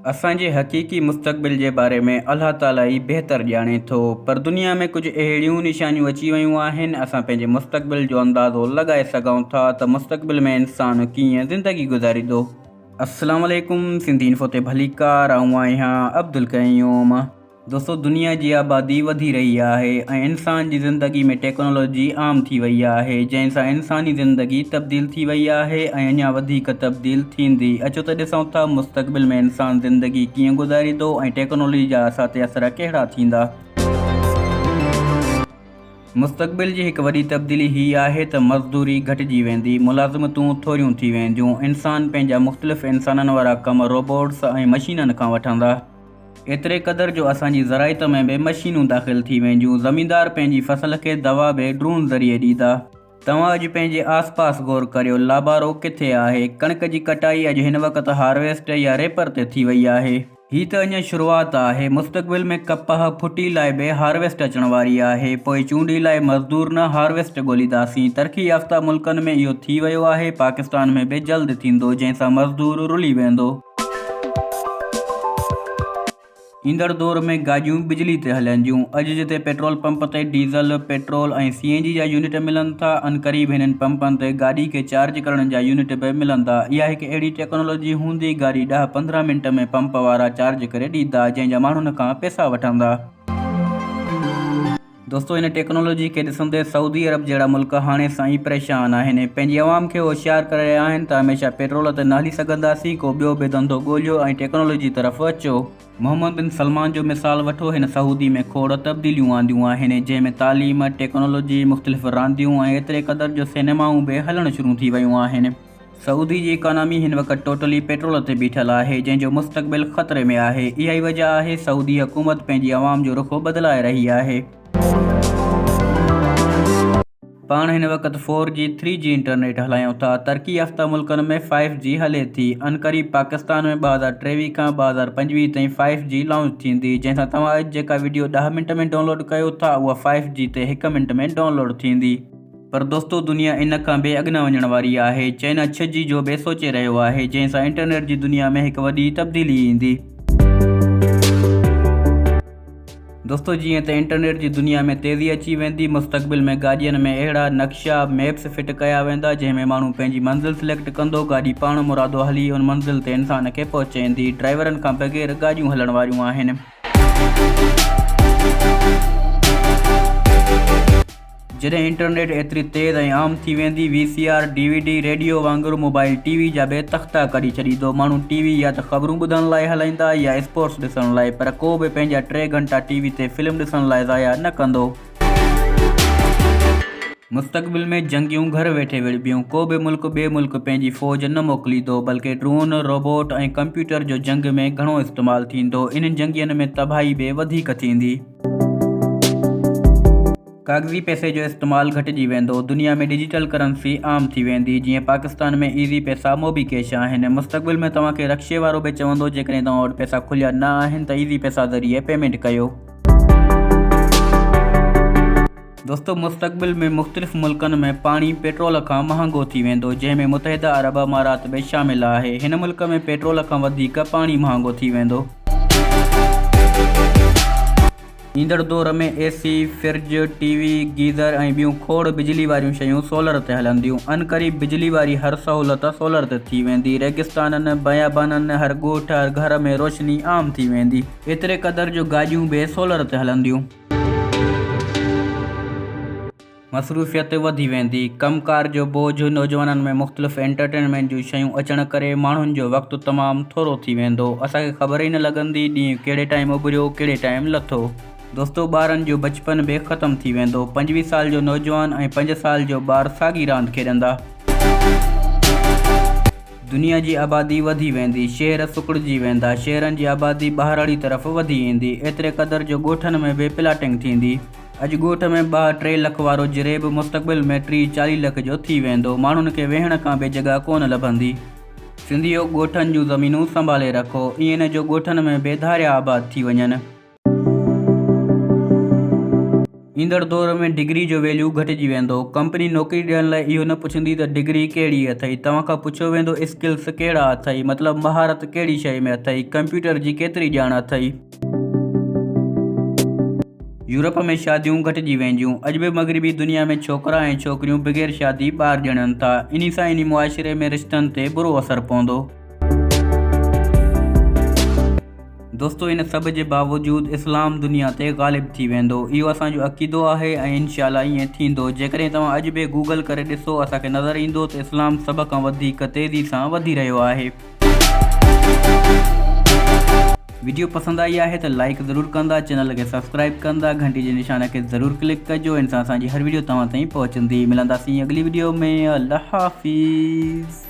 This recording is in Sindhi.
اسان جي حقيقي مستقبل جي باري ۾ الله تعاليٰ ئي بهتر ڄاڻي ٿو پر دنيا ۾ ڪجهه اهڙيون نشانيون اچي ويون آهن اسان پنهنجي مستقبل جو اندازو لڳائي سگهون ٿا ته مستقبل ۾ انسان ڪيئن زندگي گذاريندو. السلام عليڪم سنڌي انفو تي ڀليڪار آئون آهيان عبدالقيوم. دوستو دنيا جي آبادي وڌي رهي آهي ۽ انسان جي زندگي ۾ ٽيڪنالاجي عام ٿي وئي آهي جنهن سان انساني زندگي تبديل ٿي وئي آهي ۽ اڃا وڌيڪ تبديل ٿيندي اچو ته ڏسون ٿا مستقبل ۾ انسان زندگي ڪيئن گذاريندو ۽ ٽيڪنالاجي جا اسان تي اثر ڪهڙا ٿيندا. مستقبل جي هڪ وڏي تبديلي هي آهي ته مزدوري گهٽجي ويندي ملازمتون ٿوريون ٿي وينديون انسان پنهنجا مختلف انسانن وارا ڪم روبوٽس ۽ مشينن کان وٺندا. ايتري قدر جو اسان جي زراعت ۾ به مشينون داخل ٿي وينديون، زميندار پنهنجي فصل کي دوا به ڊرون ذريعي ڏيندا. توهان اڄ پنهنجي آس پاس غور ڪريو، لابارو ڪٿي آهي؟ ڪڻڪ جي ڪٽائي اڄ هن وقت هارويسٽ يا ريپر تي ٿي وئي آهي. هي ته اڃا شروعات آهي، مستقبل ۾ ڪپهه ڦٽي لاء به هارويسٽ اچڻ واري آهي، پوء چونڊي لاء مزدور نه هارويسٽ ڳولينداسين. ترقي يافته ملڪن ۾ اهو ٿي ويو آهي، پاڪستان ۾ به جلد ٿيندو، جنهن سان مزدور رلي ويندو. ايندڙ دور ۾ گاڏيون بجلي تي هلنديون. اڄ جتي پيٽرول پمپ تي ڊيزل، پيٽرول ۽ سي اين جي جا يونٽ ملن ٿا، عنقريب هنن پمپن تي گاڏي کي چارج ڪرڻ جا يونٽ به ملندا. اها هڪ اهڙي ٽيڪنالاجي هوندي گاڏي ڏهه 15 منٽ ۾ پمپ وارا چارج ڪري ڏيندا، جنهن جا ماڻهن کان پئسا وٺندا. دوستو هن ٽيڪنالاجي کي ڏسندي سعودي عرب جهڙا ملڪ هاڻي سان ئي پريشان آهن ۽ پنهنجي عوام کي هوشيار ڪري رهيا آهن ته هميشه پيٽرول تي نه هلي سگهنداسين ڪو ٻيو به ڌنڌو ڳوليو ۽ ٽيڪنالاجي طرف اچو. محمد بن سلمان جو مثال وٺو هن سعودي ۾ کوڙ تبديليون آنديون آهن جنهن ۾ تعليم، ٽيڪنالاجي، مختلف رانديون ۽ ايتري قدر جو سينيمائون به هلڻ شروع ٿي ويون آهن. سعودي جي اڪانامي هن وقت ٽوٽلي پيٽرول تي بيٺل آهي جنهن جو مستقبل خطري ۾ آهي اها ئي وجه آهي سعودي حڪومت پنهنجي عوام جو رخ بدلائي رهي آهي. پاڻ هن وقت four G three G internet هلايون ٿا ترقي يافته ملڪن ۾ فائيو جي هلي ٿي عنقريب پاڪستان ۾ 2023 کان 2025 تائين فائيو جي لانچ ٿيندي جنهن سان توهان اڄ جيڪا وڊيو ڏهه منٽ ۾ ڊائونلوڊ ڪيو ٿا اها فائيو جي تي هڪ منٽ ۾ ڊائونلوڊ ٿيندي. پر دوستو دنيا ان کان به اڳنا وڃڻ واري آهي، چائنا ڇهه جي جو به سوچي رهيو آهي، جنهن سان انٽرنيٽ جي دنيا ۾ هڪ وڏي تبديلي ايندي. دوستو جيئن ته انٽرنيٽ جي دنيا ۾ تيزي اچي ويندي، مستقبل ۾ گاڏين ۾ اهڙا نقشا، Maps، fit ڪيا ويندا، جنهن ۾ ماڻهو پنهنجي منزل سليڪٽ ڪندو، گاڏي پاڻ مرادو هلي ان منزل تي انسان کي پهچائيندي، ڊرائيورن کان بغير گاڏيون هلڻ واريون آهن. جڏهن انٽرنيٽ ايتري تيز ۽ عام ٿي ويندي، V C R, D V D, radio وانگر موبائل ٽي وي جا به تختا ڪڍي ڇڏيندو. ماڻهو ٽي وي يا ته خبرون ٻڌڻ لاء هلائيندا يا اسپورٽس ڏسڻ لاء، پر ڪو به پنهنجا ٽي گهنٽا ٽي وي تي فلم ڏسڻ لاء ضايع نه ڪندو. مستقبل ۾ جنگيون گهر ويٺي وڙهبيون، ڪو به ملڪ ٻئي ملڪ پنهنجي فوج نه موڪليندو، بلڪه ڊرون، روبوٽ ۽ ڪمپيوٽر جو جنگ ۾ گهڻو استعمال ٿيندو. انهن جنگين ۾ تباهي به وڌيڪ ٿيندي. ڪاغذي پئسي جو استعمال گهٽجي ويندو، دنيا ۾ ڊجيٽل ڪرنسي عام ٿي ويندي، جيئن پاڪستان ۾ ايزي پئسا، موبي ڪيش آهن، مستقبل ۾ توهان کي رڪشي وارو به چوندو جيڪڏهن توهان وٽ پئسا کليا نه آهن ته ايزي پئسا ذريعي پيمينٽ ڪيو. دوستو مستقبل ۾ مختلف ملڪن ۾ پاڻي پيٽرول کان مهانگو ٿي ويندو جنهن ۾ متحده عرب امارات به شامل آهي، هن ملڪ ۾ پيٽرول کان وڌيڪ پاڻي مهانگو ٿي ويندو. ايندڙ دور ۾ A C, fridge, T V, geyser ۽ ٻيون کوڙ بجلي واريون شيون سولر تي هلنديون. عنقريب بجلي واري هر سهولت سولر تي ٿي ويندي. ريگستانن، بيابانن، هر ڳوٺ، هر گهر ۾ روشني عام ٿي ويندي. ايتري قدر جو گاڏيون به سولر تي هلنديون. مصروفيت وڌي ويندي، ڪم ڪار جو بوجهه، نوجوانن ۾ مختلف انٽرٽينمينٽ جون شيون اچڻ ڪري ماڻهن جو وقت تمام ٿورو ٿي ويندو، اسان کي خبر ئي نه لڳندي ڏينهن ڪهڙي ٽائيم اڀريو ڪهڙي ٽائيم لٿو. دوستو ٻارن جو بچپن به ختم ٿي ويندو، 25 سال جو نوجوان ۽ پنج سال جو ٻار ساڳي راند کيڏندا. دنيا جي آبادي وڌي ويندي، شهر سڪڙجي ويندا، شهرن جي آبادي ٻهراڙي طرف وڌي ايندي، ايتري قدر جو ڳوٺن ۾ به پلاٽنگ ٿيندي. اڄ ڳوٺ ۾ ٻه ٽي لک وارو جريب مستقبل ۾ ٽيهه چاليهه لک جو ٿي ويندو، ماڻهن کي ويهڻ کان به جڳهه ڪونه لڀندي. سنڌيو ڳوٺن جون زمينون سنڀالي رکو، ائين نه جو ڳوٺن ۾ به ڌاريا آباد ٿي وڃن. ايندڙ دور ۾ ڊگري جو ويليو گهٽجي ويندو. ڪمپني نوڪري ڏيڻ لاء اهو نه پڇندي ته ڊگري ڪهڙي اٿئي، توهان کان پڇيو ويندو اسڪلز ڪهڙا اٿئي، مطلب مهارت ڪهڙي شيء ۾ اٿئي، ڪمپيوٽر جي ڪيتري ڄاڻ اٿئي. يورپ ۾ شاديون گهٽجي وينديون. اڄ به مغربي دنيا ۾ ڇوڪرا ۽ ڇوڪريون بغير شادي ٻار ڄڻن ٿا. انهي سان انهي معاشري ۾ رشتن تي برو اثر پوندو. دوستو ان سڀ جي باوجود اسلام دنيا تي غالب ٿي ويندو. اهو اسان جو عقيدو آهي ۽ انشاء الله ائين ٿيندو. جيڪڏهن توهان اڄ به گوگل ڪري ڏسو اسان کي نظر ايندو ته اسلام سڀ کان وڌيڪ تيزي سان وڌي رهيو آهي. وڊيو پسند آئي آهي ته لائيڪ ضرور ڪندا چينل کي سبسڪرائيب ڪندا گهنٽي جي نشان کي ضرور ڪلڪ ڪجو ان سان اسان جي هر وڊيو توهان تائين پهچندي ملنداسين اڳلي وڊيو ۾ الله حافظ.